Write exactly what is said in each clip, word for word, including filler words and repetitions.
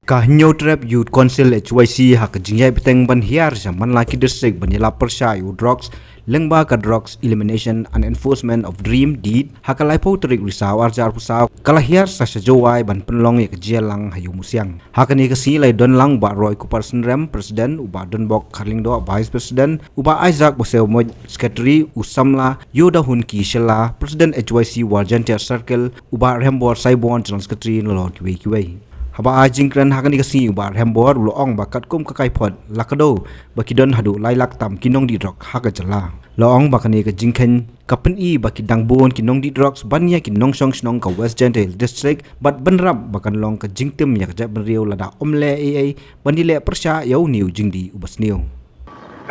Ka Hynñiewtrep Youth Council H Y C ha ka jingïaid bteng ban hiar sha man la ki district ban ïalap pyrshah ïa u drugs, lyngba ka Drugs Elimination and Enforcement of DREAM, DEED, ha ka laiphew tarik Risaw arhajar arphew saw, ka la hiar sa sha Jowai ban pynlong ïa ka jingïalang ha Ïewmusiang. Ha kane ka sngi la don lang u Bah Roy Kupar Synrem, President, u Bah Donbok Kharlyngdoh, Vice President, u Bah Isaac Basew Moj, Secretary, u samla Ïewdahunki Shylla, President H Y C War Jaintia Circle, u Bah Rembor Saibon, General Secretary, nalor kiwei kiwei. Haba ai jingkren ha kane ka sngi, u Bah Rembor u la ong ba katkum ka kaiphod, la kdew ba ki don haduh lai lak tam ki nongdih drugs ha ka jylla. La ong ba kane ka jingkheiñ ka pyni ba ki dang bun ki nongdih drugs ban ïa ki nongshong shnong ka West Jaintia Hills District, bad bynrap ba kan long ka jingtim ïa ka jaitbynriew lada ym leh ei ei ban ïaleh pyrshah ïa une u jingdih uba sniew.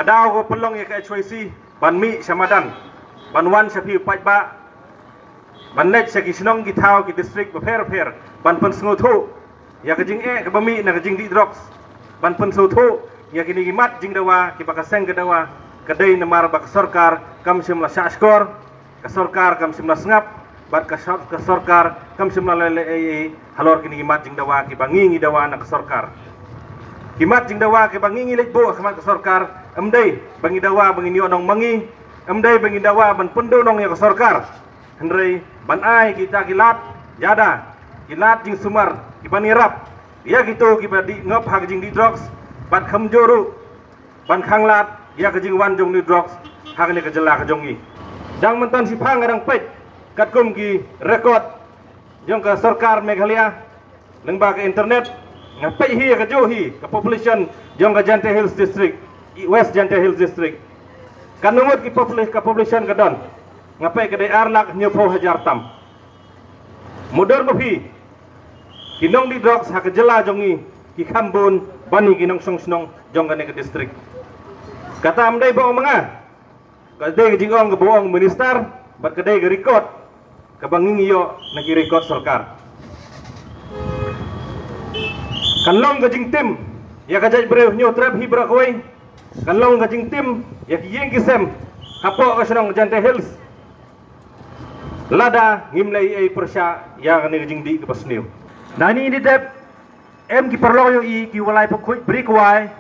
Ka daw ka pynlong ïa ka H Y C ban mih sha madan, ban wan sha phi u paidbah, ban leit sha ki shnong ki thaw ki district bapher bapher, ban pynsngewthuh ïa ka jingeh kaba mih na ka jingdih drugs, ban pynsngewthuh ïa kine ki mat jingdawa kiba ka seng ka dawa. Ka dei namar ba ka sorkar kam shym la shahshkor, ka sorkar kam shym la sngap, bad ka sor-, ka sorkar kam shym la leh ei ei halor kine ki mat jingdawa kiba ngi ngi dawa na ka sorkar. Ki mat jingdawa kiba ngi ngi leit buh ha khmat ka sorkar, ym dei ba ngi dawa ba ngin ïoh nongmangi, ym dei ba ngi dawa ban pynduh nong ïa ka sorkar. Hynrei ban ai kita ki lad ïada, ki lad jingsumar kiban ïarap ïa kito kiba dih ngop ha ka jingdih drugs, bad kumjuh ruh ban khanglad ïa ka jingwan jong une u drugs ha kane ka jylla ka jong ngi. Dang mynta shiphang nga dang peit katkum ki record jong ka sorkar Meghalaya lyngba ka internet, nga peit hi ka juh hi ka population jong ka Jaintia Hills District, West Jaintia Hills District. Katno ngut ki popula-, ka population ka don? Nga peit ka dei ar lak hynñiewphew hajar tam. Mutdur ma phi, ki nongdih drugs ha ka jylla jong ngi ki kham bun ban ïa ki nongshong shnong jong kane ka district. Kata ym dei ba ong ma nga, ka dei ka jingong kaba ong minister, bad ka dei ka record kaba ngi ngi ïoh na ki record sorkar. Kan long ka jingtim ïa ka jaitbynriew Hynñiewtrep hi baroh kawei. Kan long ka jingtim ïa ki ïing ki sem hapoh ka shnong Jaintia Hills lada ngim leh ei ei pyrshah ïa kane ka jingdih kaba sniew. Nangne dep em ki paralok ïohi ki wa lai pynkhuid bri kwai.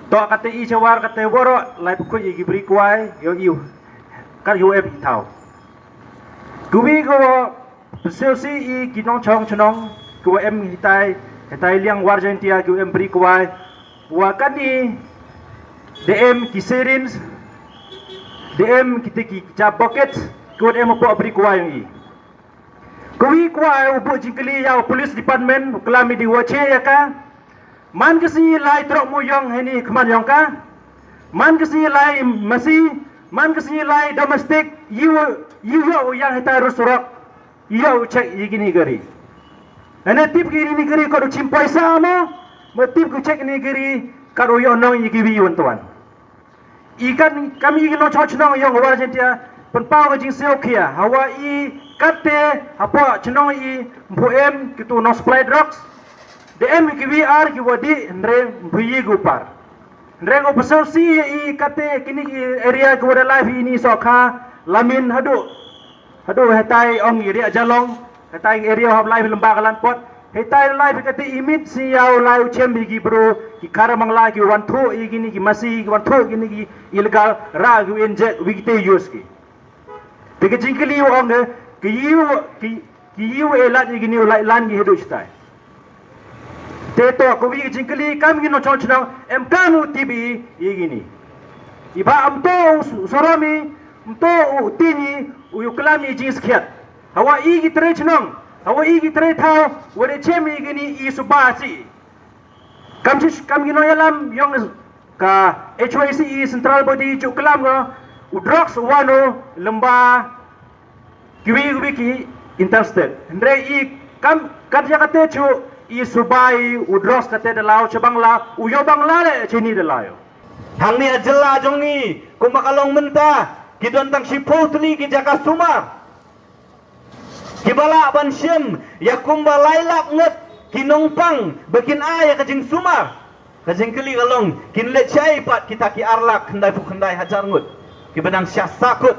To kata i sha war kata waroh lai pynkhuid ïa ki bri kwai, ïohi kat ïoh em i thaw. Kiwei ki wa pynsiewsi ïa ki nongshong shnong ki wa em hitai, hitai liang War Jaintia ki wa em bri kwai. Wa kane da em ki sirens, da em kita ki, ki jab bucket ki wa em hapoh bri kwai ïohi. Kiwei ki wa u buh jingkylli ïa u police department, u klam ïa di wa che ïa ka. Man ka sngi lai trok mo ïong hini khmat ïong ka. Man ka sngi lai masi, man ka sngi lai domestic, ïoh, ïoh, ïoh u ïang hitai rud surok, ïoh u check ïa kini gari. Nane tip kini gari kat u chim poisa mo, ma tip u check kini gari kat u ïoh nong ïa kiwei wan tuan. I kan kam i ki nongshong shnong ïong War Jaintia pynpaw ka jingsngewkhia, hawa i katte hapoh shnong i ym pu em kitu nong supply drugs. Da em kiwei ar ki wa dih, hynrei ym pu i ki u par. Hynrei ko pynsiewsi i katte kini ki area ki wa da lai phi ini Sohkha, Lamin haduh haduh hetai ong i Riah Jalong, hetai area hap lai phi lymba ka Lanpot, hetai lai phi kata i miet sngi ïa u lai u chem ïa ki bru ki Kharamangla ki wan thuh ïa kini ki masi, ki wan thuh kini ki illegal, ra ki u inject wi kita i use ki. Te ka jingkylli u ong ke, ki ïoh, ki, ki ïoh e lad ïa kini u lai lan ki haduh shatai. Te to, ka wi ka jingkylli kam ki nongshong shnong, em kam u tip i, i kini. I ba am to u s-, sorom i, am to u tin i, u yu klam i jingskhiat. Hawa i ki trei shnong, hawa i ki trei thaw, wa da chem i kini i suba si. Kam shi, kam ki nongïalam ïong ka H Y C i central body ju klam ka, u drugs u wan u lymba kiwei kiwei ki interstate. Hynrei i kam kat ïa kate chu i subai u drugs kate da law cha Bangla, u ïoh Bangla le chini da law. Hangne ha jylla jong ngi kumba ka long mynta ki don tang shiphew tylli ki jaka sumar kiba lah ban shim ïa kumba lai lak ngut ki nongpang ba kin ai ïa ka jingsumar. Ka jingkylli ka long kin leit shaei pat kita ki ar lak khyndai phew khyndai hajar ngut kiba dang shah sakut.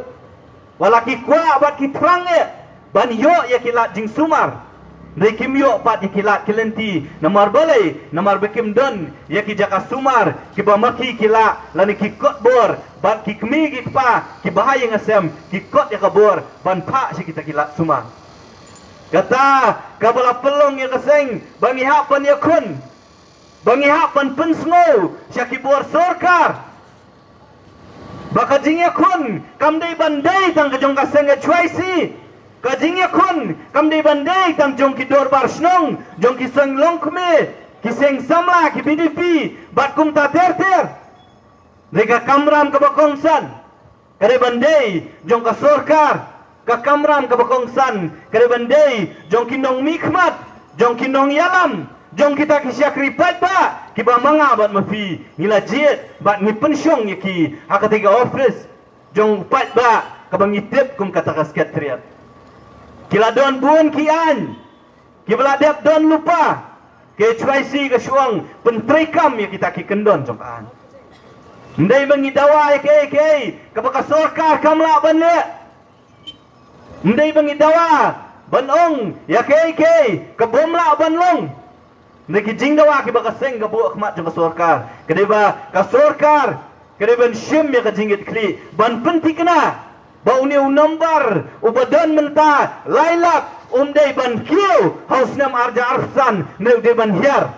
Wala ki kwah bad ki thrang eh ban ïoh ïa ki lad jingsumar. Hynrei kim ïoh pat ïa ki lad ki lynti, namar balei, namar ba kim don ïa ki jaka sumar kiba ma ki ki lah, lane ki kot bor, bad ki kmie ki kpa kiba ha ïing ha sem ki kot ïa ka bor ban phah sha kita ki lad sumar. Kata kaba la pynlong ïa ka seng ba ngi hap ban ïakhun, ba ngi hap ban pynsngew sha ki bor sorkar ba ka jingïakhun kam dei ban dei tang ka jong ka seng H Y C. Ka jingïakhun kam dei ban dei tang jong ki dorbar shnong, jong ki seng longkmie, ki seng samla, ki B D P, bad kumta ter ter. Hynrei ka kamram kaba kongsan ka dei ban dei jong ka sorkar. Ka kamram kaba kongsan ka dei ban dei jong ki nongmihkhmat, jong ki nongïalam, jong kita ki shakri paidbah kiba ma nga bad ma phi ngi la jied bad ngi pynshong ïa ki ha kata ka office jong u paidbah kaba ngi tip kum kata ka Secretariat. Ki la don bun ki aiñ kiba la dep don lypa. Ka H Y C ka shu ong pyntreikam ïa kita ki kyndon jong ka aiñ. Ym dei ba ngi dawa ïa kaei kaei kaba ka sorkar kam lah ban leh. Ym dei ba ngi dawa ban ong ïa kaei kaei ka bym lah ban long. Hynrei ki jingdawa kiba ka seng ka buh ha khmat jong ka sorkar ka dei ba ka sorkar ka dei ban shim ïa ka jingkitkhlieh ban pynthikna ba une u nombar uba don mynta lai lak um dei ban kiew ha u snem ar hajar arphew san, hynrei u dei ban hiar.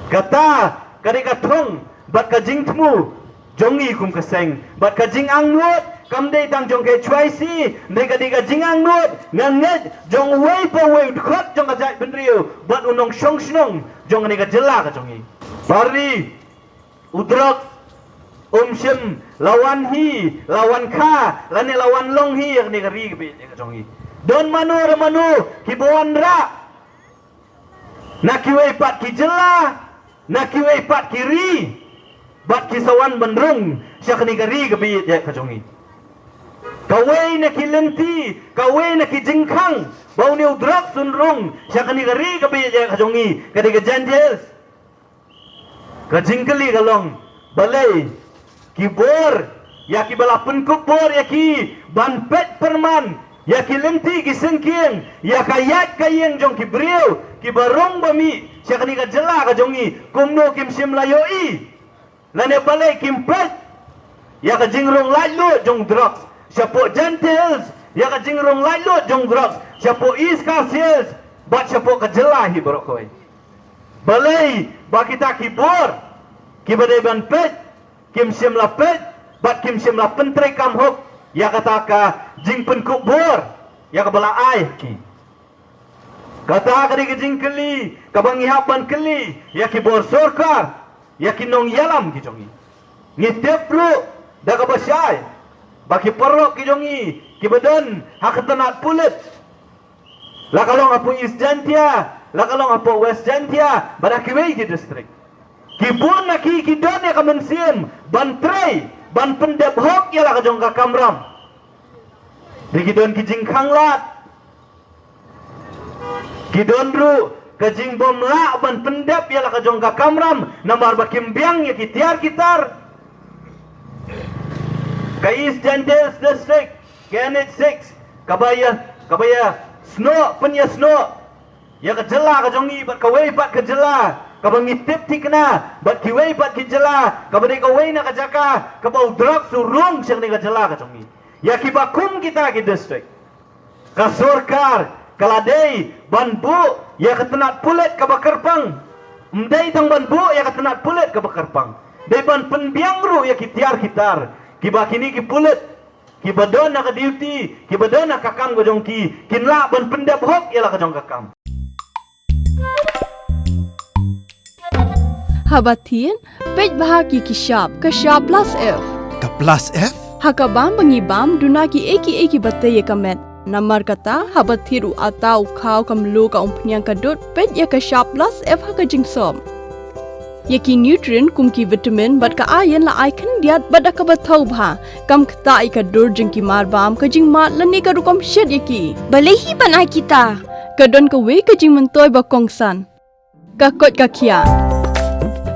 Kata ka dei ka thong bad ka jingthmu jong ngi kum ka seng, bad ka jingangnud kam dei tang jong ka H Y C, hynrei ka dei ka jingangnud nga ngeit jong uwei pa uwei u dkhot jong ka jaitbynriew bad u nongshong shnong jong kane ka jylla ka jong ngi. Parri, u drugs um shym la wan hi, la wan kha, lane la wan long hi ïa kane ka ri kaba ïeit ka jong ngi. Don mano re mano kiba wanrah na kiwei pat ki jylla, na kiwei pat ki ri, bad ki sa wan ban rung sha kane ka ri kaba ïeit ka jong ngi. Kawei na ki lynti, kawei na ki jingkhang ba une u drugs un rung sha kane ka ri kaba ïeit ka jong ngi ka dei ka Jaintia Hills. Ka jingkylli ka long, balei ki bor ïa kiba la pynkup bor ïa ki ban peit pyrman ïa ki lynti ki syngkien, ïa ka ïaid ka ïeng jong ki briew kiba rung ba mih sha kane ka jylla ka jong ngi, kumno kim shym la ïohi? Lane balei kim peit ïa ka jingrung laitluid jong drugs shapoh Jaintia Hills, ïa ka jingrung laitluid jong drugs shapoh East Khasi Hills bad shapoh ka jylla hi baroh kawei? Balei ba kita ki bor kiba dei ban peit kim shym la peit bad kim shym la pyntreikam hok ïa kata ka jingpynkup bor ïa kaba la ai ha ki? Kata ka dei ka jingkylli kaba ngi hap ban kylli ïa ki bor sorkar, ïa ki nongïalam ki jong ngi. Ngi tip ruh da kaba shai ba ki paralok ki jong ngi kiba don ha ka tnat pulit, la ka long hapoh East Jaintia, la ka long hapoh West Jaintia bad ha kiwei ki district, ki bun na ki ki don ïa ka mynsiem ban trei ban pyndep hok ïa la ka jong ka kamram. Dei ki don ki jingkhanglad, ki don ruh ka jingbymlah ban pyndep ïa la ka jong ka kamram namar ba kim biang ïa ki tiar ki tar. Ka East Jaintia Hills District, ka N H six, kaba ïa, kaba ïa snoh, pynïasnoh ïa ka jylla ka jong ngi bad kawei pat ka jylla kaba ngi tip thikna bad kiwei pat ki jylla, kaba dei kawei na ka jaka kaba u drugs u rung sha kane ka jylla ka jong ngi. Ïa kiba kum kita ki district, ka sorkar ka la dei ban buh ïa ka tnat pulit kaba kyrpang. Ym dei tang ban buh ïa ka tnat pulit kaba kyrpang, dei ban pynbiang ruh ïa ki tiar ki tar kiba kine ki pulit kiba don na ka duty, kiba don na ka kam ka jong ki, kin lah ban pyndep hok ïa la ka jong ka kam. Haba thied, peit bha ki ki shap, ka shap plus F. Ka plus F? Ha ka bam ba ngi bam, duna kiei kiei kiba tei ïa ka met. Namar kata, haba thied u atta, u khaw, ka mluh, ka umphniang, ka dud, peit ïa ka shap plus F ha ka jingsop. Ïa ki nutrient kum ki vitamin bad ka iron la ai khyndiat bad da kaba thaw bha. Kam ktah ïa ka dur jong ki marbam, ka jingmad lane ka rukom shet ïa ki. Balei hi ban ai kita? Ka don kawei ka jingmyntoi ba kongsan. Ka koit ka khiah.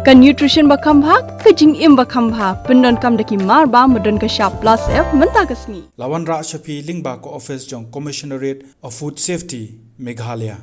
Ka nutrition ba kham bha, ka jingim ba kham bha, pyndonkam da ki mar ba ma don ka shap plus F mynta ka sngi. La wanrah sha phi lyngba ka office jong Commissionerate of Food Safety, Meghalaya.